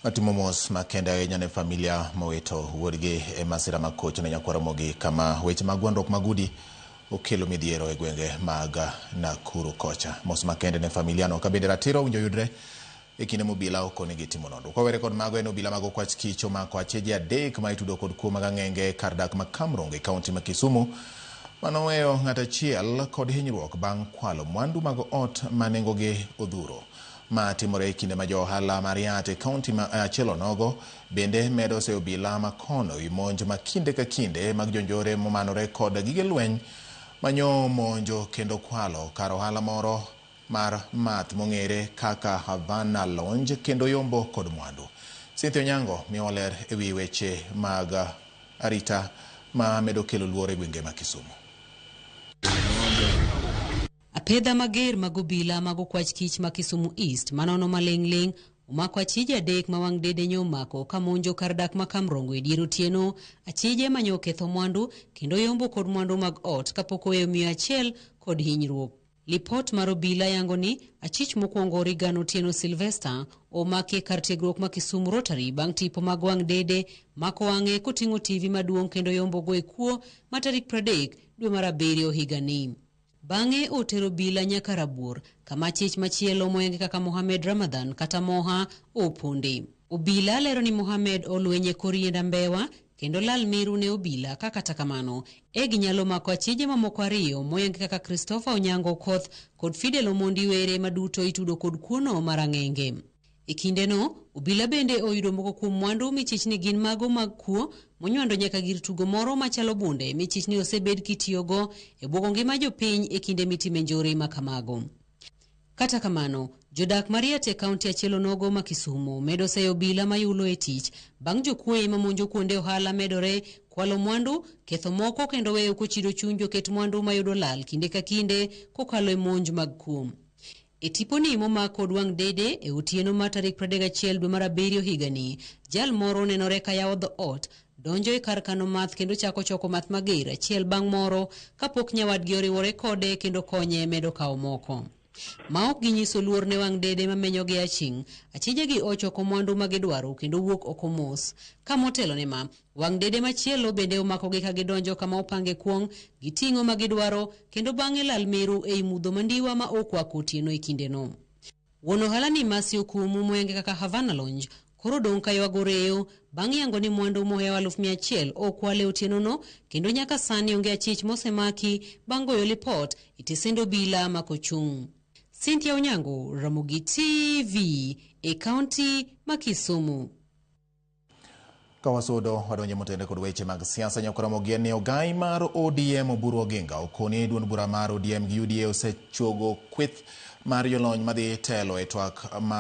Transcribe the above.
Atimo mos makende ahinya ne familia mowito wuodgi e masira makoch ne nyakwar Ramogi kama weche mag gwandruok mag udi okelo midhiero e gwenge mag Nakuru kocha. Mos makende ne familia no ka bende ratiro owinjo yudre e kinde mobila okonegi timo nonro. Kowere kod mago en obila mag okwach kich omako acheje 3 ma itudo kod kuo mag ang'enge kar dak ma Kamrongo e kaunti ma Kisumu manoweyo ng'at achiel kod hinyruok bang' kwalo mwandu mag ot ma nengogi odhuro. Ma timore e kinde ma jo ohala mar yath e kaunti ma achiel onogo bende medo seyo obila ma kono ewi monj ma kinde ka kinde mag jonjore momanore kod gige lweny manyo monjo kendo kwalo kar ohala moro mar math mong'ere kaka Havana Lounge kendo yombo kod mwandu. Cynthia Onyango miyowa ler ewi weche mag arita ma medo kelo luoro e gwenge ma Kisumu. Apedha mager mag obila mag okwach kich ma Kisumu East manono maling'ling' omako achije 3 ma wang' dede nyo omako ka monjo kar dak ma Kamrongo e dier otieno. Achije manyo oketho mwandu kendo yombo kod mwandu mag ot kapok oweyo miyo achiel kod hinyruok. Lipot mar obila yango ni achich mokwongo Regan Otieno Sylvester omaki e kar tiegruok ma Kisumu Rotary bang' tipo mag wang' dede mako wang'e koting'o TV maduong' kendo yombogo e kuo ma tarik 30 dwe mar 7 higani. Bang'e otero obila nyaka Rabuor kama chich machielo moyangi kaka Mohamed Ramadhan kata Moha oponde. Obila lero ni Mohamed olweny e kor yiend ambewa kendo lal miru ne obila ka kata kamano e ginyalo mako achije mamoko 2 moyangi kaka Christopher Onyango Okoth kod Fidel Omondi Were maduto itudo kod kuono mar ang'enge. E kindeno, obila bende oyudo moko kuom mwandu michich ni gin mago mag kuo monywando nyaka gir tugo moro machalo bunde michich ni osebed kitiyogo e bwogo ngima jopiny e kinde mitime njore ma kamago. Kata kamano, jodak Mariet e kaunti achiel onogo ma Kisumu medo seyo obila mayulo e tich bang' jokuoye mamonjo kuonde ohala medore kwalo mwandu, ketho moko kendo weyo kochido chuny joket mwandu mayudo lal kinde ka kinde kokalo e monj mag kuo. E tiponi momak kod wang' dede e otieno mar tarik 31 dwe mar 7 higani, jal moro nenore ka yawo dhoot, donjo e kar kano math kendo chako choko math mager achiel bang' moro kapok nyawadgi oriwore kode kendo konye medo kawo moko. Ma ok ginyiso luor ne wang' dede mamenyogi aching', achijegi ochoko mwandu ma gidwaro kendo wuok oko mos. Ka motelo ne ma, wang' dede machielo bende omakogi ka gidonjo kama opange kuong', giting'o ma gidwaro kendo bang'e lal meru ei mudho mandiwa ma okwako otieno e kindeno. Wuon ohala ni Mercy Okumu moyange kaka Havana Lounge koro dong' ka ywago reyo bang' yango ni mwandu mohewo 100,000 okwal e otienono kendo nyaka sani onge achich mosemaki bang' goyo lipot e tesend obila makochung'. Cynthia Onyango, Ramogi TV e kaunti ma Kisumu. Kawasudo wadonje motende kod weche mag siasa nyakwar Ramogi en ni ogai mar ODM Oburu Oginga okoni duond bura mar ODM gi UDA osechogo kweth mar jolony madhi telo e twak mar